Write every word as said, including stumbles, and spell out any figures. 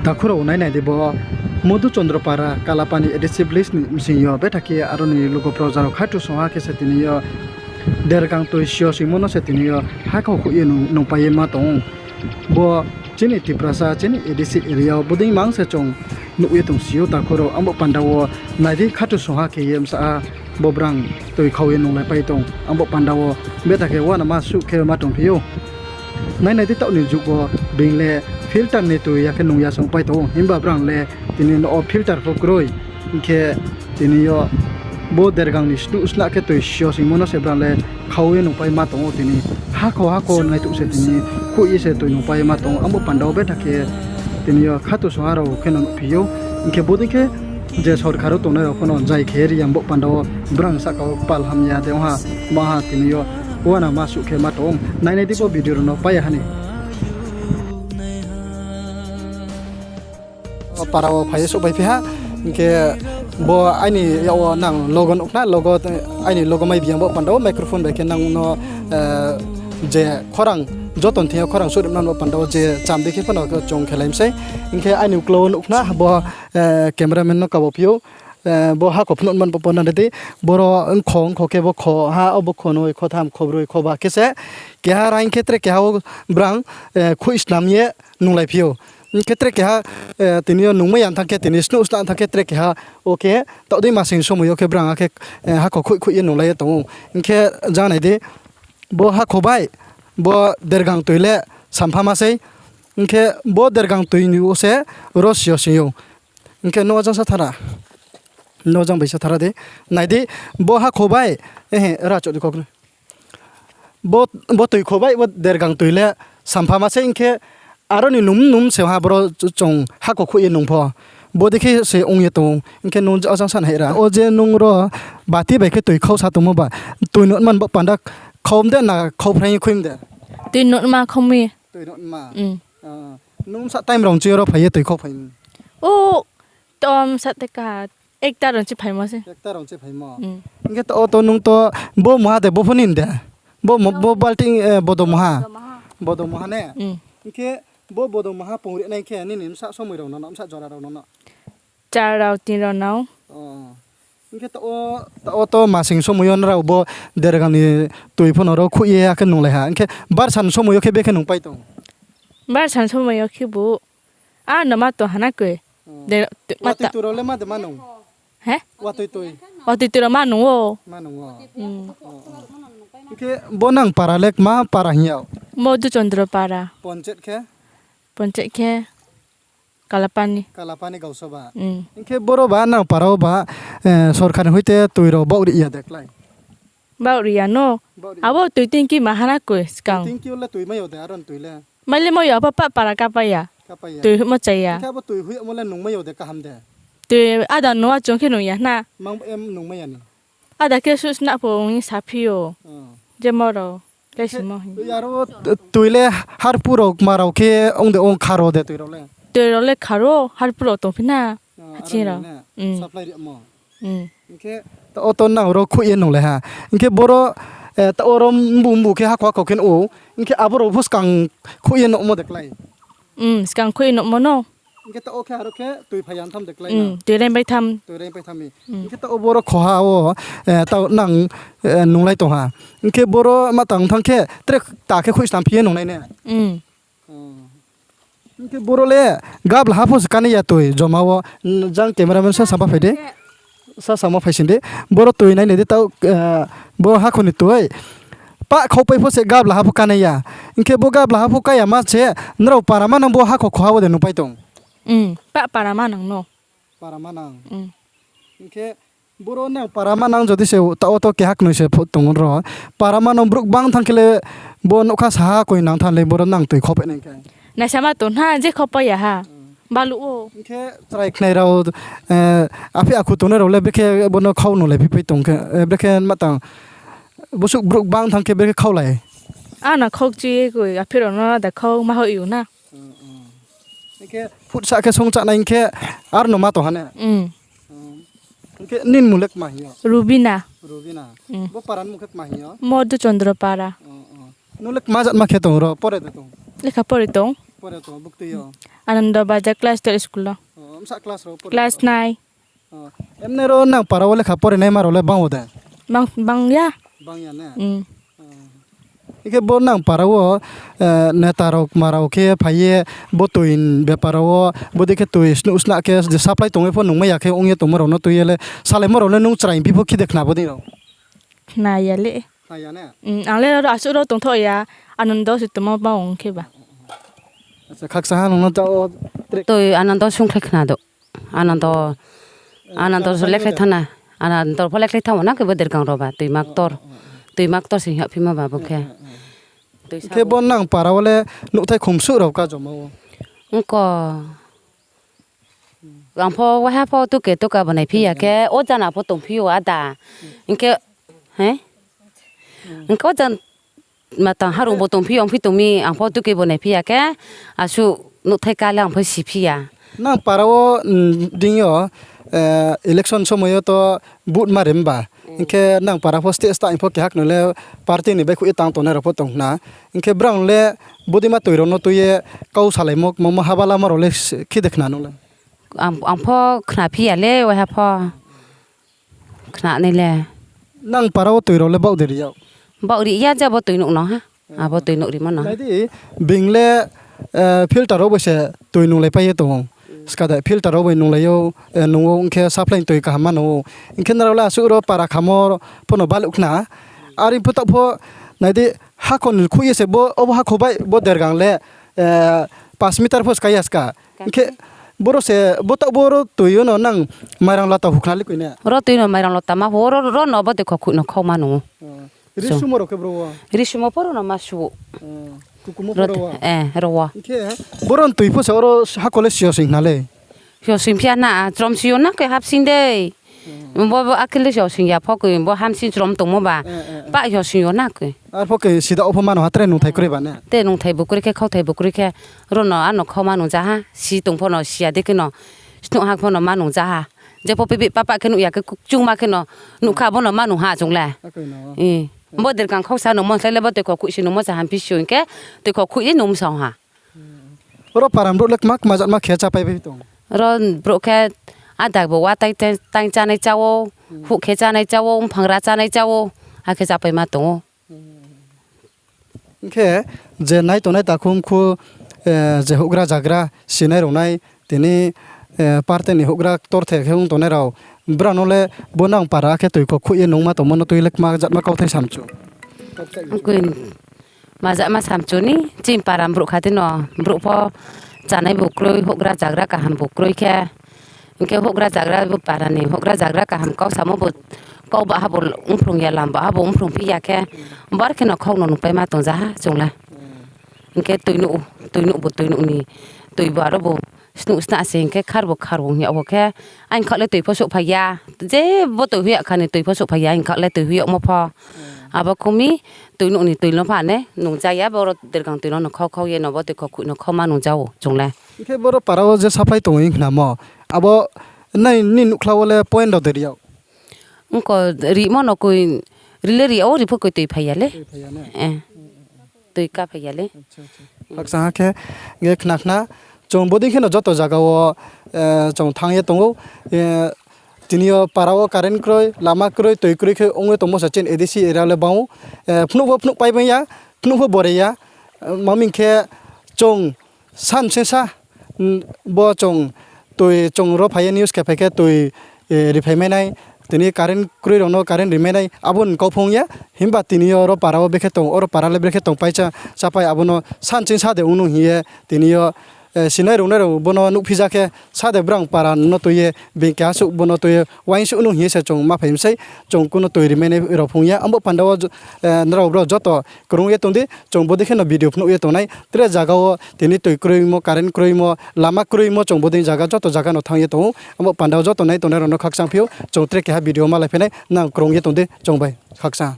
Takhu rao nai nai di bo, Madhuchandra Para, Kalapani A D C village ni bsing yo betha khe aro ni lugo proja rao khatu songha khe se tini yo Dergang toi sio singmo no se tini yo hakhau khuih ye nung, nungpai ye ma tong ou. Bo chini Tiprasa, chini A D C area wo bodei mang se chung nuh ye tong si ou takhu rao, abo panda wo nai di khatu songha khe ye bsa a bo brang toi khau ye nunglaipai tong, abo panda wo betha khe uanama suh khe ma tongphi ou. Nai nai di taoh ni jug wo being le filter ni toi ya khe nung ya se ongpai tong ou, himba brang le tini no o filter pho kroi, hing khe tini yo bo Dergang ni snuh snah khe toi sio singmo no se brang le khau ye nungpai ma tong ou tini. Hakhau hakhau naituh se tini khuih ye se toi nungpai ma tong ou, abo panda wo betha khe tini yo khatu songha rao khe no nuhphi ou. Hing khe bodei khe je sorkar wo tongnai rao pho no jai khe ri ya, bo panda wo brang sahka wo kpal hamya de ong ha, ma ha tini yo uanama suh khe ma tong ou. Nai nai di bo video rao no pai ya ha ni. O para wo phai ye souhphaiphi ha, hing khe bo aini yak wo nang logo nuh khna, logo, aini logo mai biyang bo panda wo microphone bai khe nang no, je khorang, joto ni thing yo khorang souhri man bo panda wo je cham di khe pho no chung khelai mi sei. Hing khe aini uklau wo nuh khna bo, cameraman no kabo phi ou, bo hakhau phnuh man bo panda di, boro ongkho ongkho khe bo kho ha, o bo kho noi kho tham kho broi kho ba khe se keha raing khe tre keha wo brang khuih snam ye nunglaiphi ou. Hing khe tre keha, tini yo nungmai ya thanng khe, tini snuh snah thanng khe tre keha, o khe taoh dei masing somoi yo khe brang akhe hakhau khuih khuih ye nunglai ye tong ou. Hing khe jang nai di, bo hakhau bai, bo Dergang toi le sampha ma sei. Hing khe bo Dergang toi ni wo se ro sio sing ou. Hing khe no jang sa thara, no jang bai sa thara di. Nai di, bo hakhau bai, ra choh di kok. Bo toi khau bai, bo Dergang toi le sampha ma sei, hing khe aro ni num num se ha boro chung hakhau khuih ye nung pho. Bodei khe se ong ye tong ou, hing khe nung jang sa nai ra. O je nung ro bati bai khe toi khau sa tongmo ba, toi nuh man bo panda khau mde na khau phraing ye khui mde? Toi nuh ma khau mi. Nung sa time rao chi ro phai ye toi khau phai mi? O, tom sa te ka ekta rao chi phaimo se. Ekta rao chi phaimo. Hing khe to, o to nung to bo muha de bo pho nini de? Bo balting, bodo muha. Bodo muha ne? Hing khe bo bodo muha pungri nai khe nini bsa somoi rao no, bsa jora rao no? Char rao, tin rao no. Hing khe to, o to masing somoi yo nrao bo Dergang ni toi pho no ro khuih ye akhe nunglai ha. Hing khe barsa ni somoi yo khe bekhe nungpai tong? Barsa ni somoi yo khebu ano ma tong ha na koi. Watoi toi rao le ma de ma nung? Watoi toi rao ma nung ou. Hing khe bo nang para le kma para hing ya? Madhuchandra Para. Ponchet khe? Ponchet khe Kalapani. Kalapani Gausoba. Hing khe boro ba nang para wo ba sorkar ni hoite toi rao baoh ri ya de klái? Baoh ri ya no. Abo toi tanki ma ha na koi skang. Tanki yo le toi mai yo de, aro ni toi le? Mai le mai yo, abo pah para kapai ya. Toi hoihmo chai ya. Hing khe abo toi hoihmo le nungmai yo de kaham de? Toi ada nung achung khe nung ya hna. Ada khe suh sna pho ong ye saphi ou. Jemo rao. Aro toi le harpu rao kma rao khe ong de ong kharo de toi rao le? Toi rao le kharo, harpu rao tongphi na. Aching rao. Hing khe to, o to nang ro khuih ye nunglai ha. Hing khe boro, to oro mbu mbu khe hakhau hakhau khe nuh ou. Hing khe abo rao pho skang khuih ye nuhmo de klái? Skang khuih ye nuhmo no. Hing khe to o khe aro khe toi phai ya tham de klái na? Toi reingpai tham. Hing khe to o boro khoha wo, tao nang nunglai tong ha. Hing khe boro ma tang thanng khe tre ta khe khuih snam phi ye nungnai ne? Hing khe boro le gabla ha pho se kánai ya toi joma wo, jang cameraman sa sama phai di. Sa sama phai sing di. Boro toi nai nai di tao, bo hakhau ni toi. Pah khaupai pho se gabla ha pho kánai ya. Hing khe bo gabla ha pho ká ya ma se, nrao para manang bo hakhau khoha wo de nungpai tong? Pah para manang no. Para manang. Hing khe boro nang para manang jodi se tao to keha knoi se tong ro. Para manang brouh bang thanng khe le bo nougkha saha koi nang thanng le boro nang toi khaupai nai khe? Naisama tong hna je khaupai ya ha. Baluh ou. Hing khe chrai khnai rao, aphi akhu tongnai rao le brekhe bo no khau nunglai phi pai tong khe, brekhe ma tang. Bosuh brouh bang thanng khe brekhe khaulai? Ano khaukchi ye koi, aphi rao no da khau ma hoih ou na. Hing khe phutsa khe songcha nai hing khe aro no ma tong ha ne? Hing khe nini mmung le kma hing yo? Rubina. Rubina. Bo para ni mmung khe kma hing yo? Madhuchandra Para. Nung le kma jat ma khe tong ro, pore de tong? Lekha pore tong. Pore tong buktui yo? Anando Bazar class twelve school o. O, bsa class rao pore? Class nine. O, emne ro nang para wo lekha porenaima rao le bang wo de? Bang, bang ya. Bang ya ne? Hmm. O. Hing khe bo nang para wo, eh, neta rao kma rao khe phai ye bo toi bepar rao wo, bodei khe toi snuh sna khe je supply tong ye pho nungmai ya khe ong ye tongmo rao no tui ye le, salaimo rao le nung chrai phi pho khide khna bodei rao? Khna ya le. Khna ya ne? Hmm, ang le asuh ro tongthoh ya, Anando se tongmo ba ong khe ba. Acha, khakchang ha nung no ta o tre- Toi Anando sungkhlai khna do. Anando, Anando pho lekhlai thanng na. Anando pho lekhlai thanng na khe bo dergang rao ba, toi ma ktor. Toi ma ktor se hing ya phima ba bo khe. Toi sa khe bo nang para wo le nuhthai khumsuh rao ka joma wo? Ongko. Ang pho waiha pho tuke tuka bo naiphi ya khe, o jana pho tongphi ou ada. Hing khe, he? Hing khe o jan- matang harung bo tongphi ongphi tong mi, ang pho tuke bo naiphi ya khe, asuh nuhthai ka le ang pho siphi ya. Nang para wo, mm, deing yo, eh, election somoi yo to vote ma ri mba. Hing khe nang para pho state sta hing pho keha kno le party ni baihkhouh ye tang tongnai rao pho tong khna. Hing khe brao le bodei ma toi rao no tui ye kau salaimo, kma mo haba lama rao le khide khna nung le? Ang, ang pho khna phi ya le, waiha pho. Khnanai le. Nang para wo toi rao le baoh de ri yag? Baoh ri ya, je abo toi nuh no ha. Abo toi nuh rimo no. Nai di, being le, eh, filter rao bai se toi nunglai pai ye tong ou. Skade filter rao bai nunglai ou, eh, nung ou, hing khe supply ni toi kaham ma nung ou. Hing khe nrao le asuh ro para khamo pho no baluh khna. Are pho taoh pho, nai di, hakhor ni khuh ye se bo, obo hakhor bai bo dergang le, eh, panch meter pho skai ya ska. Hing khe boro se, bo taoh boro toi yo no nang mairang lata hukhna le koi ne? Ro toi no mairang lata ma pho, ro, ro no bo toi khokhuih no khau ma nung ou. Risumo rao khe boro wo? Risumo pho ro no ma su ou. Kukumo pho ro wo? Eh, ro wo. Hing khe boro ni toi pho se oro hakhor le sio sing khna le? Sio sing phi ya na, chrom sing yo na khe hapsing dei. Bo, bo akhe le sio sing ya pho koi, bo hamsing chrom tongmo ba. Pah sio sing yo na koi. Arpho khe sida wo pho ma nung ha, tre nungthai kroi ba ne? Te nungthai bo kroi khe, khauthai bo kroi khe, ro no ano khau ma nung ja ha, si tong pho no si ya dei khe no, snuh ha pho no ma nung ja ha. Jepho pipih papah khe nuh ya khe, kchungma khe no nuh kha, bo no ma nung ha chung le. Bo dergang khausa nungmo slái le bo toi khokhuih se nungmo se hamphi si ou hing khe, toi khokhuih ye nung bsa ha. Oro para brouh le kma kma jatma khe chápai bai tong? Ro brouh khe ada bo wa tai, tai, tai chánai chá ou, huh khe chánai chá ou, mphangra chánai chá ou, akhe chápaima tong ou. Hing khe je nai tongnai takhu mkhu, eh, je houhgra zagra sinai rao nai, tini, eh, party ni houhgra ktorther khe ong tongnai rao, brao no le bo nang para khe toi khokhuih ye nungma tongmo no tui le kma jatma kauthai samchu? Koi, ma jatma samchu ni, chini para brouh kha dei no, brouh pho chánai bo kroi, houhgra zagra kaham bo kroi khe, hing khe houhgra zagra bo para ni houhgra zagra kaham kau samo bo, kau ba ha bo ongphrung ya, lam ba ha bo ongphrung phi ya khe, bar khe no khau no nungpaima tong ja ha chung le. Hing khe toi nuh, toi nuh bo toi nuh ni, toi bo aro bo snuh sna se hing khe khar bo khar ong ya bo khe, aini khaoh le toi pho souhphai ya, je bo toi hoih ya kha ni toi pho souhphai ya, aini khaoh le toi hoih yagmo pho. Abo khou mi toi nuh ni toi no pha ne nung ja ya, boro dergang toi no no khau khau ye no bo toi khokhuih no khau ma nung ja ou chung le. Hing khe boro para wo je supply tong ou hing khnamo, abo nai ni nuhkhla wo le point rao de ri yag? Ongko rimo no koi, ri le ri yag ou, ri pho koi toi phai ya le. Toi ka phai ya le. Hakchang ha khe, nge khna khna, chung bodei khe no joto zaga wo, eh, chung thanng ye tong ou, eh, tini yo para wo current kroi, lama kroi, toi kroi khe ong ye tongmo se chini A D C area le bang ou, eh, phnuh pho phnuh pai bai ya, phnuh pho bore ya, eh, ma ming khe chung san singsa, mm, bo chung toi chung ro phai ye news khe phai khe toi, eh, riphai mai nai, tini current kroi rao no current ri mai nai, abo ni kau phung ya, himba tini yo ro para wo brekhe tong, oro para le brekhe tong pai cha, chápai abo no san singsa de ong nung hing ye, tini yo, eh, sinai rungnai rao bo no nuhphi ja khe, sa de brang para no tui ye, being keha suh bo no tui ye, uaingsouh nung hing ye se chung ma phai mi sei, chung kuno toi ri mai nai rao phung ya, abo panda wo, eh, nrao brao joto krung ye tong di, chung bodei khe no video phnuh ye tong nai, tre zaga wo tini toi kroimo, current kroimo, lama kroimo, chung bodei zaga joto zaga no thanng ye tong ou, abo panda wo joto nai tongnai rao no khakchang phi ou, chung tre keha video malai phi nai, nang krung ye tong di, chung bai khakchang.